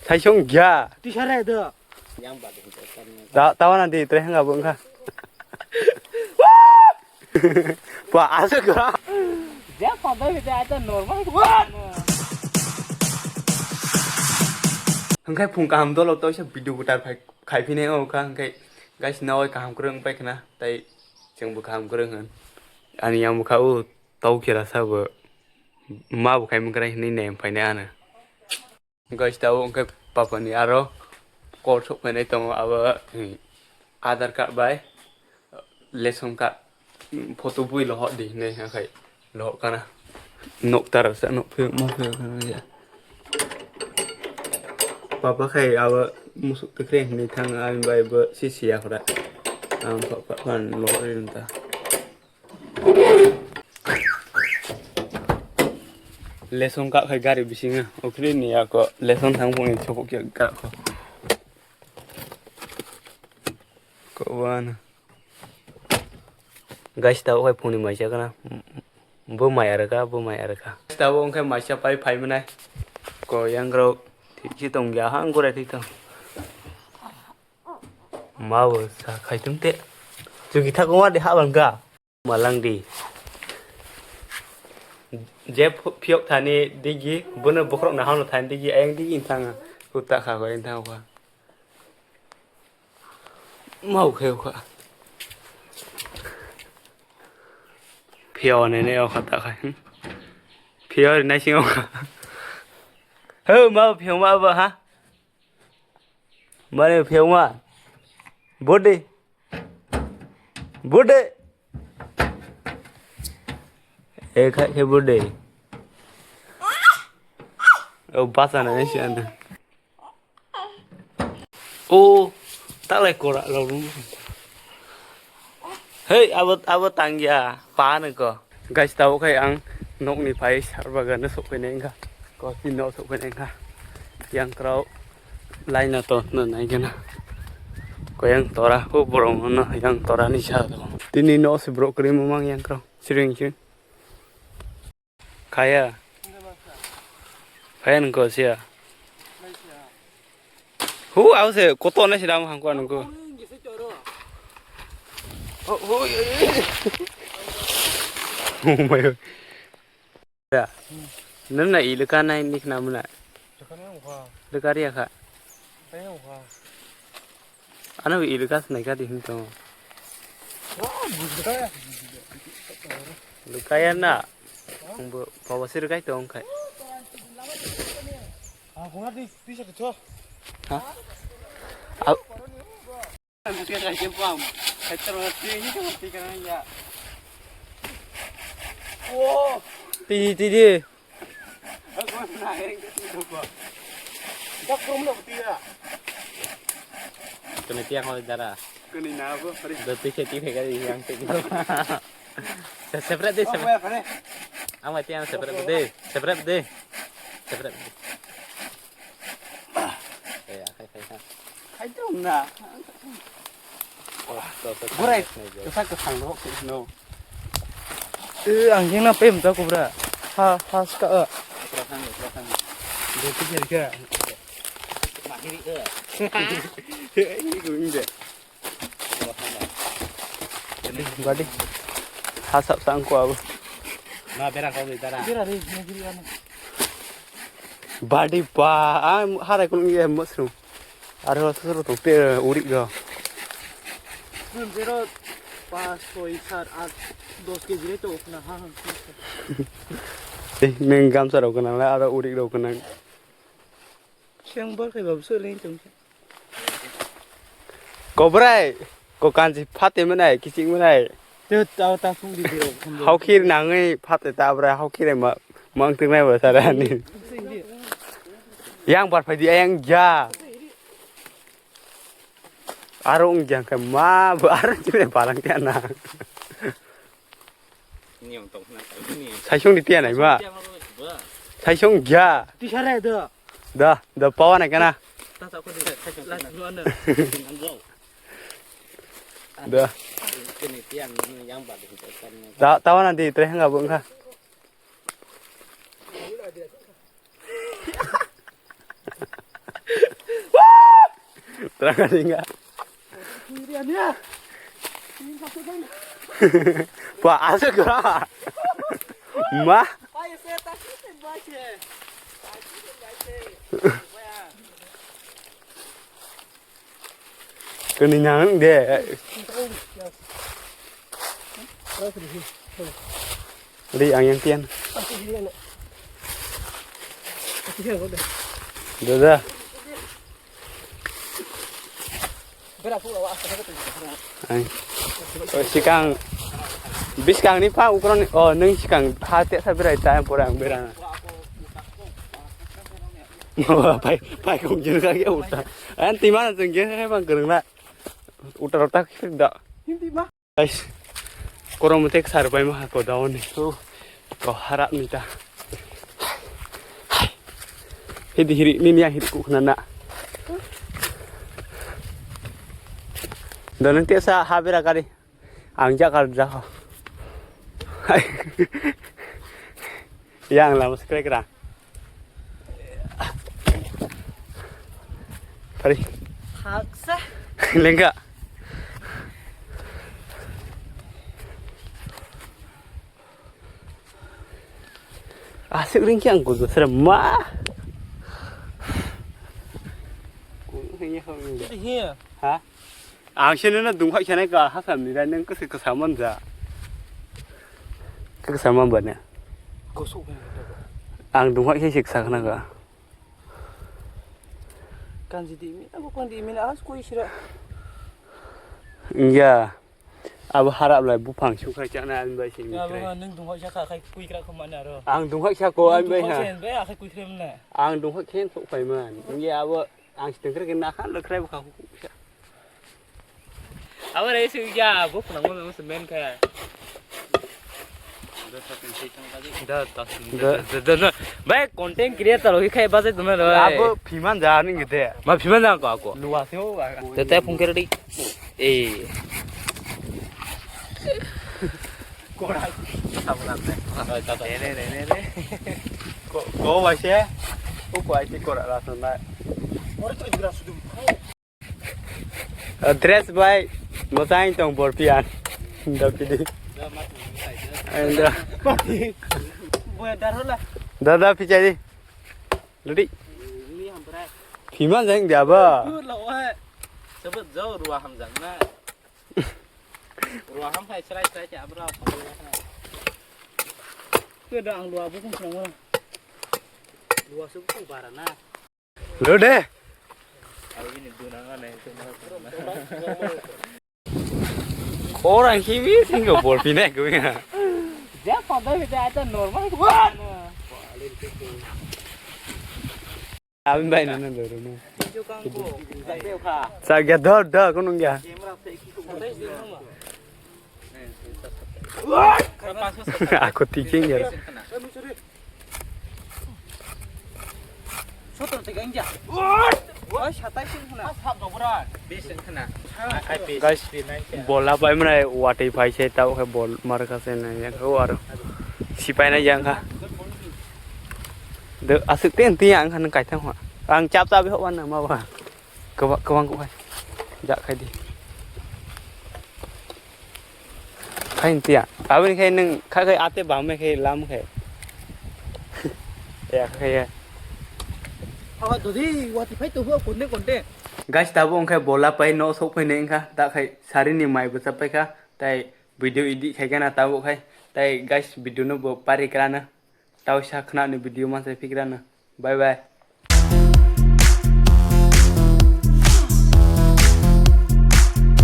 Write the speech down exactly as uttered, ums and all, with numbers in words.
Saisong gya. Tisare do. Ta, tawana di, tre hanga bo wngkha. Pa, asuk ha. Je pada hite aja normal. Hwnkhe phung kaham dolo to se video gutar phai, khai phine o kha, hwnkhe guys, nawai kaham kwrwng pai khna, tai chwngbo kaham kwrwng hwn. Ani yang bwkha o tau khe rasa bo, ma bo khai mung krai hinwi nem phainai ano. Guys, tabuk hwnkhe papani aro call sok phainai tongo, abo, hmm, Aadhaar card bai ration card, hmm, photo bui lohor di hinwi hakhai lohor kana. Nok tara sa nok phiyok ma phiyok kana ya. Papa khai abo musuk tikre hinwi thang ani bai bo sisi yakhra. Ang papa phan lohor ri ta. Lesson kak khai gari bisingo, okhri ni ako lesson thang phone chopok ya kak kho. Ko wana. Guys, tabo khai phone ni maisa kana. Bo mai arka, bo mai arka. Tabo khai maisa pai phai manai. Ko yang rok thik si tong ya, hang gore thik tong. Ma bo sa khai tung te. Chuki thak ma de ha bang ga. Malang di. Je ph-, phiyok thani digi, bono bokhorok na hano thani digi, ayang digi inthang. Kuta kha ko inthang kha. Mau khe kha. Phiyo ne ne o kha ta khai. Phiyo ne sing o kha. Ho, mau phiyo ma ba ha. Mane phiyo ma. Bode. Bode. E khai khe bode. O basa na ne si anda. O, talai kora lo. Hei, abo, abo tangya, pa nungko. Guys, tabo khai ang nokni phai sar bagano sokphainai wngkha. Kopi nok sokphainai wngkha. Yang krao laina to no naigena. Koyang tora, o borok no yang tora ni sa to. Tini no se borok kwrwi mamang yang krao. Siring siring. Kaya. Kaya nungko siya. Hu, au se, koto na sida mo hangko nungko. Oh, oh, oh, oh. Oh my God. Ya. Nung na iluka nai nik na muna. Iluka riya kha. Ano iluka snai ka di him to. Lukaya na. Ang bo pawa sir kai to ang khai. Ha? Au. Tidi, tidi. Kene tiang kau dara. Kene na bo, hari. Doti seti pega di yang seti. Separate deh, separate. Ama tiang separate deh, separate deh. Separate deh. Eh, akai, akai, akai. Khai dong na. Wah, to, to, Borai, to, to. Kesak kesang dok, no. Eh, anjing na pem ta kubra. Ha, ha, ska, eh. Terus ang, terus ang. Doti kiri kiri. Mahiri, eh. Ini gue ini deh. Badi. Hasap sangko abo. Na bera kau di tara. Bera di, na kiri ano. Badi pa, ah, harai kun ye mushroom. Aro suru tu pe urik go. Zero, pas, soi, sat, at, dos kg re to na ha. Eh, neng gamsa rok nang la, aro urik rok nang. Siang bor khai babu so leng tong. Kobrai, ko kanji phate manai, kiching manai. Te tao ta sung di diro. Hau khir nangwi phate ta bra, hau khir ma, mang teng nai ba sara ni. Yang bar phai di, yang ja. Aro ung jang khe ma, aro chine balang te na. Niyong tong na ta ni. Saisong di tiya nai ma. Tiya ma ba. Saisong ja. Tisare do. Da, da pawa na kana. Ta sa ko di. Last one. Da. Kini tiang ni yang ba di. Da, tawa na di, tre hanga bo wngkha. Terang ninga. Pa, asik ka? Ma? Kani nang de. Ri ang yang tian. Dada. Ai. O, sikang, biskang ni pa ukron, o, nung sikang ha te sa berai ta, pura ang berang. Pai, pai kong jeng ka ke uta. An ti mana jeng jeng ka bang kereng na. Uta rota kir da. Hindi ma. Guys, korom tek sar pai ma ko daon ni. Ko, ko harap ni ta. Hidi hiri ni ni hiri ku na na. Donang te sa habira kari. Ang jakar jako. Yang lama sekrek ra. Pari. Haksa. Lengga. Asik ring kyang kudu serem ma. Hiya. Ha? Ang sini na dungkhak sanai ka ha sam ni nang kese kesa manja. Kesa manja ne. Kosok. Ang dungkhak sik sakna ka. Kanji di mi, abo kon di mi na as koi sira. Iya. Abo harap lai buphang sukhai chana ani bai sini. Abo nung dungkhak saka khai kui kra khoma na ro. Ang dungkhak sako ani bai ha. Sen bai akhai kui kra na. Ang dungkhak khen sok pai man. Iya abo ang sitengkre kena khan lekrai bukha. Abo re su ya, bo phunang mo mo semen kha. Da, da, da, da, da, da. Bai, content creator hoi khai bajai dona ro. Abo phiman ja ni gede. Ma phiman ja ko ako. Luwa se ho. Te te phung kere di. Eh. Kora. Ko, ko bai se. Ko ko ai se kora la san dai. Dress bai mochai tong borpian. Da pidi. Enda. Boya darola. Dada pichai di. Ludi. Ni hamprai. Phiman jang dia ba. Dur la wa. Sebut jauh ruah ham jang na. Ruah ham hai serai serai cak abra. Kau dah ang luah bukan senang orang. Luah sebut bara na. Lo de. Orang kimi singo bol pinek gue. Ja pada kita ada normal. Abin bai nana doro no. Sa gya dor dor kunung gya. Aku tiking ya. Sotor te ganja. Oi, satai sing khna. Sab dogora. Bis sing khna. Guys, bola pai mwnai watwi phai se tau khe bol mar kha se nai ya kho aro. Sipai nai yang kha. De asuk ten ti ang khan kai thang ha. Ang chap chap ho wan ma ba. Kwbang, kwbang, kwbang. Jak khai di. Khai tiya. Aboni khai nwng kha khai ate bam khai lam khai. Ya khai ya. Hawa dodi wati phai to huwa konde konde. Guys, tabo wngkhai bola pai no sok phai nai wngkha. Ta khai sari ni mai bwsa pai kha. Tai video edit khai kana tabo khai. Tai guys, video no bo pari krana. Tau sa khna ni video man sai phi krana. Bye bye.